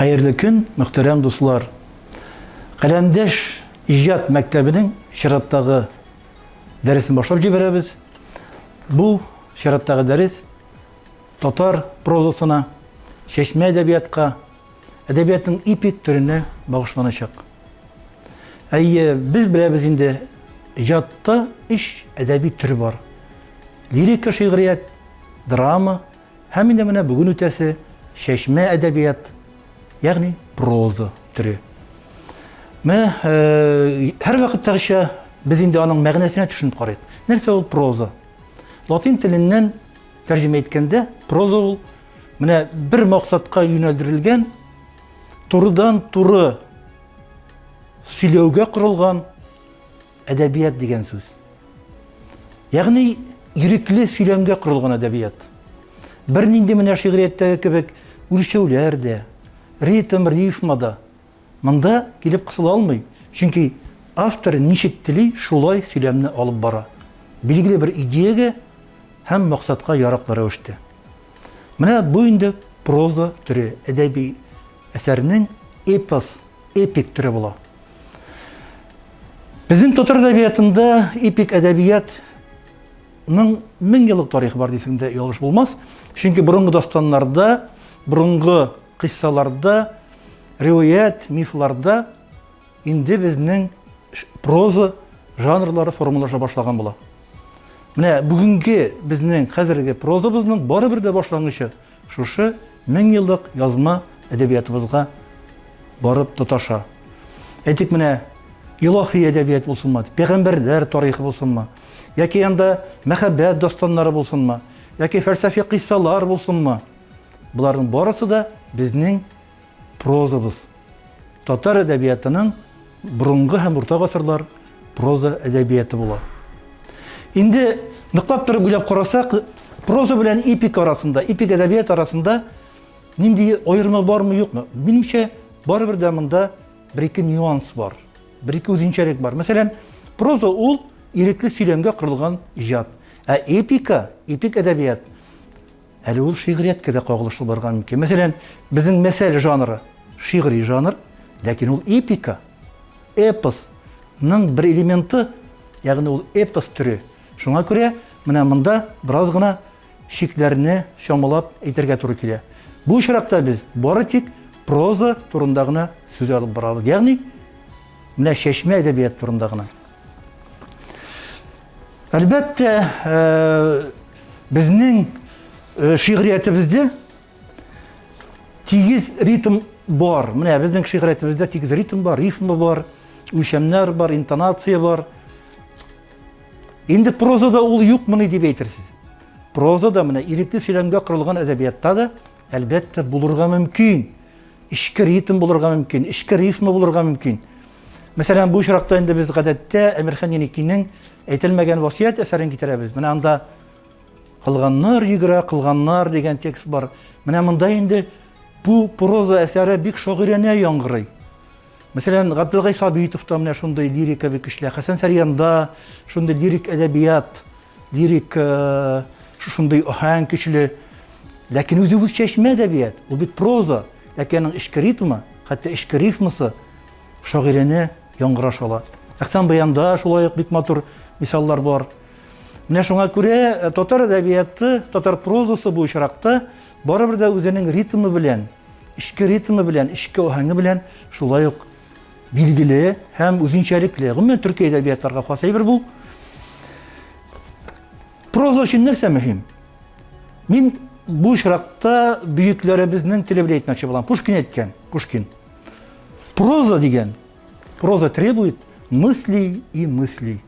Хәерле көн, мөхтәрәм дуслар! Каләмдәш иҗат мәктәбенең чираттагы дәресен башлап җибәрәбез. Бу чираттагы дәрес татар прозасына, чәчмә әдәбиятка, әдәбиятның эпик төренә багышланачак. Әйе, без беләбез инде, иҗатта өч әдәби төр бар. Лирика шигърият, драма Һәм инде менә бүген үтәсе чәчмә әдәбият, ягъни проза төре. Менә э, һәрвакыттагыча без инде аның мәгънәсенә төшенеп карыйк. Нәрсә ул проза? Латин теленнән тәрҗемә иткәндә, проза ул менә бер максатка юнәлдерелгән, турыдан-туры сөйләүгә корылган Әдәбият дигән сүз. Ягъни ирекле сөйләмгә корылган әдәбият. Бернинди менә шигърияттәге кебек үлчәүләр дә, ритм, рифма да монда килеп кысыла алмый. Чөнки автор ничек тели, шулай сөйләмне алып бара. Билгеле бер идеягә һәм максатка яраклы рәвештә. Менә бу инде проза төре, әдәби әсәрнең эпос, эпик төре була. Безнең татар әдәбиятында эпик әдәбиятның 1000 еллык тарихы бар дисәң дә ялгыш булмас. Чөнки борынгы дастаннарда, борынгы кыйссаларда, риваять, мифларда инде безнең проза жанрлары формалаша башлаган була. Менә бүгенге безнең хәзерге прозабызның барыбер дә башлангычы Шушы 1000 еллык язма әдәбиятыбызга барып тоташа. Әйтик, менә илаһи әдәбият булсынмы, пәйгамбәрләр тарихы булсынмы, яки анда мәхәббәт дастаннары булсынмы, яки фәлсәфи кыйссалар булсынмы, боларның барысы да безнең прозабыз. Татар әдәбиятының борынгы һәм урта гасырлар проза әдәбияты була. Инде ныклап торып уйлап карасак, проза белән эпик арасында, эпик әдәбият арасында нинди аерма бармы, юкмы? Минемчә, барыбер дә монда бер-ике нюанс бар, бер-ике үзенчәлек бар. Мәсәлән, проза ул ирекле сөйләмгә корылган иҗат. Ә эпика, эпик әдәбият Әле ул шигърияткә дә кагылышлы булырга мөмкин. Мәсәлән, безнең мәсәл жанры шигъри жанр, ләкин ул эпика, эпосның бер элементы, ягъни ул эпос төре. Шуңа күрә менә монда бераз гына чикләрне чамалап әйтергә туры килә. Бу очракта без бары тик проза турында гына сүз алып барабыз. Ягъни менә чәчмә әдәбият турында гына. Әлбәттә, э, безнең э, шигъриятебездә тигез ритм бар. Менә безнең шигъриятебездә тигез ритм бар, рифма бар, үлчәмнәр бар, интонация бар. Инде прозада ул юкмыни дип әйтерсез. Прозада менә ирекле сөйләмгә корылган әдәбиятта да әлбәттә булырга мөмкин. Эчке ритм булырга мөмкин, эчке рифма булырга мөмкин. Мәсәлән, бу очракта инде без гадәттә Әмирхан Еникинең Әйтелмәгән васыять әсәрен китерәбез. Менә анда кылганнар йөгерә, кылганнар дигән текст бар. Менә монда инде бу проза әсәре бик шагыйрәнә яңгырый. Мәсәлән, Габделгай Сабитов та менә шундый лирика бик көчле. Хәсән Сәрьянда шундый лирик әдәбият, лирик э, шушындый аһәң көчле. Ләкин үзе бу чәчмә әдәбият, ул бит проза. Ләкин аның эчке ритмы, хәтта эчке рифмасы шагыйрәнә яңгыраш ала. Әхсән Баянда шулай ук бик матур мисаллар бар. Менә шуңа күрә э, татар әдәбияты, татар прозасы бу очракта барыбер дә үзенең ритмы белән, эчке ритмы белән, эчке аһәңе белән шулай ук билгеле һәм үзенчәлекле. Гомумән төрки әдәбиятларга хас әйбер бу. Проза өчен нәрсә мөһим? Мин бу очракта бөекләребезнең теле белән әйтмәкче булам. Пушкин әйткән, Пушкин. Проза дигән, проза требует мыслей и мыслей.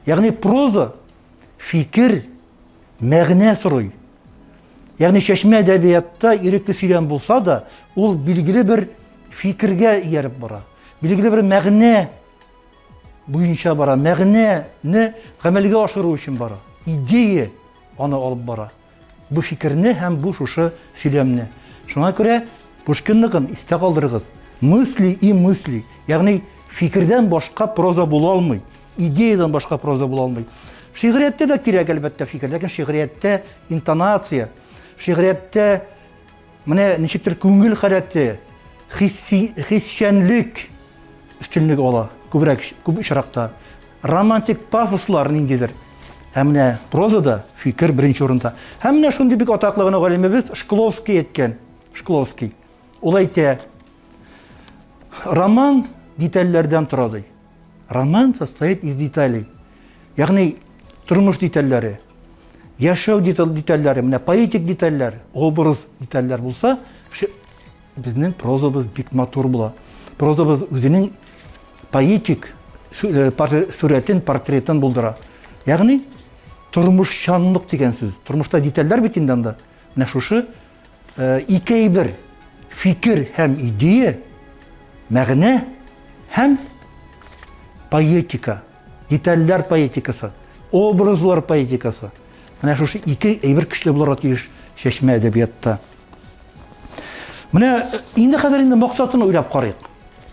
Ягъни проза фикер, мәгънә сорый. Ягъни чәчмә әдәбиятта ирекле сөйләм булса да, ул билгеле бер фикергә ияреп бара. Билгеле бер мәгънә буенча бара, мәгънәне гамәлгә ашыру өчен бара. Идея аны алып бара. Бу фикерне һәм бу шушы сөйләмне. Шуңа күрә Пушкинныкын истә калдырыгыз. Мысли и мысли. Ягъни фикердән башка проза була алмый. Идеядан башка проза була алмый. Шигърияттә дә кирәк, әлбәттә, фикер. Ләкин шигърияттә интонация, шигърияттә менә ничектер күңел халәте, хисси, хисчәнлек өстенлек ала күбрәк күп очракта. Романтик пафослар ниндидер. Ә менә прозада фикер беренче урында. Һәм менә шундый бик атаклы гына галимебез Шкловский әйткән. Шкловский. Ул әйтә, роман детальләрдән тора ди. Роман состоит из деталей. Ягъни тормыш детальләре, яшәү детальләре, менә поэтик детальләр, образ детальләр булса, безнең прозабыз бик матур була. Прозабыз үзенең поэтик э, сурәтен, портретын булдыра. Ягъни тормышчанлык дигән сүз. Тормышта детальләр бит инде анда. Менә шушы э, ике әйбер, фикер һәм идея, мәгънә һәм поэтика, детальләр поэтикасы, образлар поэтикасы. Менә шушы ике әйбер көчле булырга тиеш чәчмә әдәбиятта. Менә э, инде хәзер инде максатын уйлап карыйк.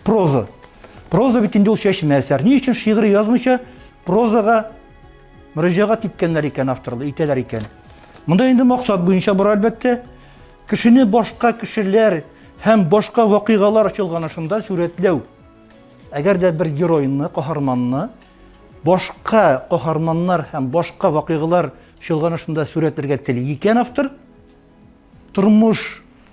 Проза. Проза бит инде ул чәчмә әсәр. Ни өчен шигырь язмыйча прозага мөрәҗәгать иткәннәр икән авторлар, итәләр икән? Монда инде максат буенча бара әлбәттә. Кешене башка кешеләр һәм башка вакыйгалар ачылганышында сурәтләү. Әгәр дә бер геройны, каһарманны башка каһарманнар һәм башка вакыйгалар чолганышында сурәтләргә тели икән автор, тормыш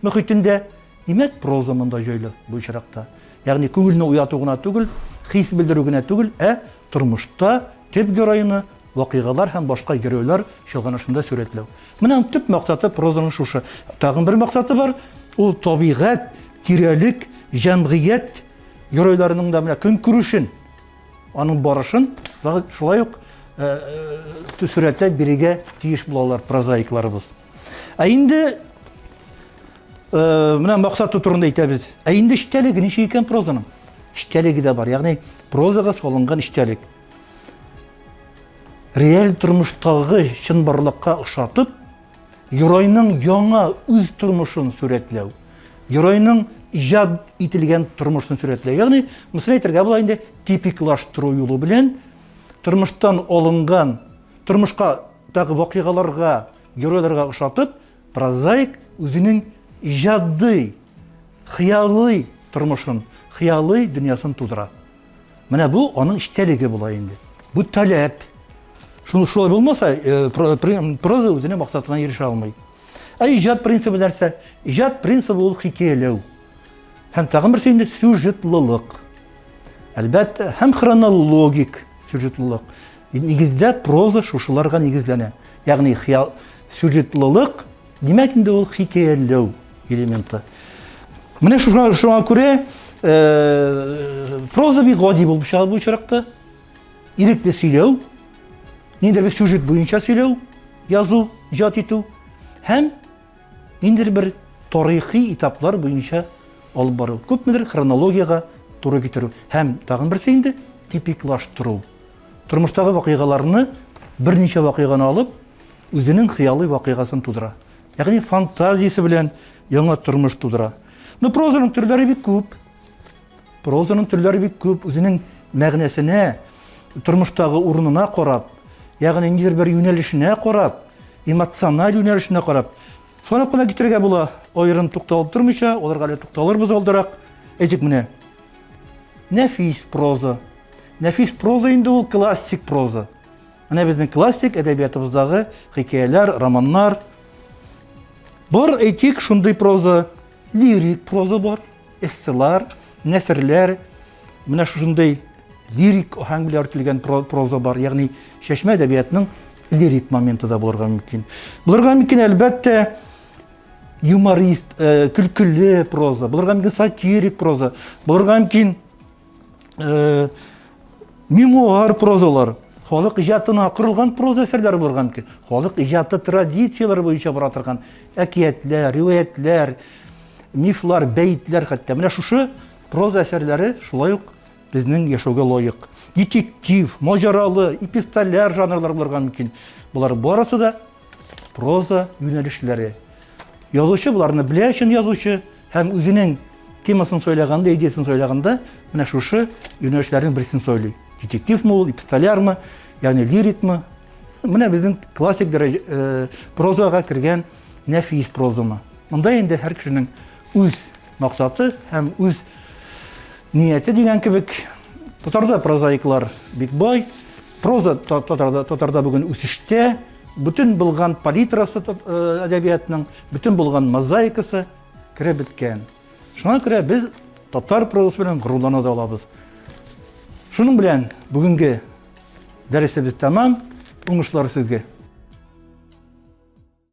мөхитендә, димәк, проза монда җайлы бу очракта. Ягъни күңелне уяту гына түгел, хис белдерү генә түгел, ә тормышта төп геройны вакыйгалар һәм башка геройлар чолганышында сурәтләү. Менә төп максаты прозаның шушы. Тагын бер максаты бар, ул табигать, тирәлек, җәмгыять геройларының да менә көнкүрешен, аның барышын шулай ук э, э, сурәтләп бирергә тиеш булалар прозаикларыбыз. Ә инде э, менә максаты турында әйтәбез. Ә инде эчтәлеге ничек икән прозаның? Эчтәлеге дә бар. Ягъни прозага салынган эчтәлек. Реаль тормыштагы чынбарлыкка ошатып, геройның яңа үз тормышын сурәтләү. Геройның иҗат ителгән тормышын сурәтләү. Ягъни, мисал әйтергә була инде типиклаштыру юлы белән тормыштан алынган, тормышка тагы вакыйгаларга, геройларга ошатып, прозаик үзенең иҗади, хыялый тормышын, хыялый дөньясын тудыра. Менә бу аның эчтәлеге була инде. Бу таләп. Шуны шулай булмаса, э, проза үзенең максатына ирешә алмый. Ә иҗат принцибы нәрсә? Иҗат принцибы ул хикәяләү. Һәм тагын берсе инде сюжетлылык. Әлбәттә, һәм хронологик сюжетлылык. Нигездә проза шушыларга нигезләнә. Ягъни хыял сюжетлылык, димәк инде ул хикәяләү элементы. Менә шуңа, шуңа күрә э, проза бик гади булып чыга бу очракта. Ирекле сөйләү, ниндидер бер сюжет буенча сөйләү, язу, иҗат итү һәм ниндидер бер тарихи этаплар буенча алып бару. Күпмедер хронологиягә туры китерү һәм тагын берсе инде типиклаштыру. Тормыштагы вакыйгаларны берничә вакыйганы алып, үзенең хыялый вакыйгасын тудыра. Ягъни фантазиясе белән яңа тормыш тудыра. Но прозаның төрләре бик күп. Прозаның төрләре бик күп, үзенең мәгънәсенә, тормыштагы урынына карап, ягъни ниндидер бер юнәлешенә карап, эмоциональ юнәлешенә карап, санап кына китерергә була, аерым тукталып тормыйча, аларга әле тукталырбыз алдарак. Әйтик менә, нәфис проза. Нәфис проза инде ул классик проза. Менә безнең классик әдәбиятыбыздагы хикәяләр, романнар. Бар, әйтик, шундый проза, лирик проза бар, эсселар, нәсерләр. Менә шушындый лирик аһәң белән өртелгән проза бар. Ягъни чәчмә әдәбиятның лирик моменты да булырга мөмкин. Булырга мөмкин, әлбәттә, юморист, э, көлкеле проза, булырга мөмкин сатирик проза, булырга мөмкин э, мемуар прозалар, халык иҗатына корылган проза әсәрләре булырга мөмкин. Халык иҗаты традицияләре буенча бара торган әкиятләр, риваятләр, мифлар, бәетләр хәтта. Менә шушы проза әсәрләре шулай ук безнең яшәүгә лаек. Детектив, маҗаралы, эпистоляр жанрлар булырга мөмкин. Болар барысы да проза юнәлешләре. Язучы боларны белә өчен язучы һәм үзенең темасын сайлаганда, идеясын сайлаганда, менә шушы юнәлешләрнең берсен сайлый. Детективмы ул, эпистолярмы, ягъни лирикмы? Менә безнең классик дәрәҗә э, прозага кергән нәфис прозамы. Монда инде һәр кешенең үз максаты һәм үз нияте дигән кебек. Татарда прозаиклар бик бай. Проза татарда, татарда бүген үсештә. Бөтен булган палитрасы э, әдәбиятның, бөтен булган мозаикасы кереп беткән. Шуңа күрә без татар прозасы белән горурлана да алабыз. Шуның белән бүгенге дәресебез тәмам. Уңышлар сезгә!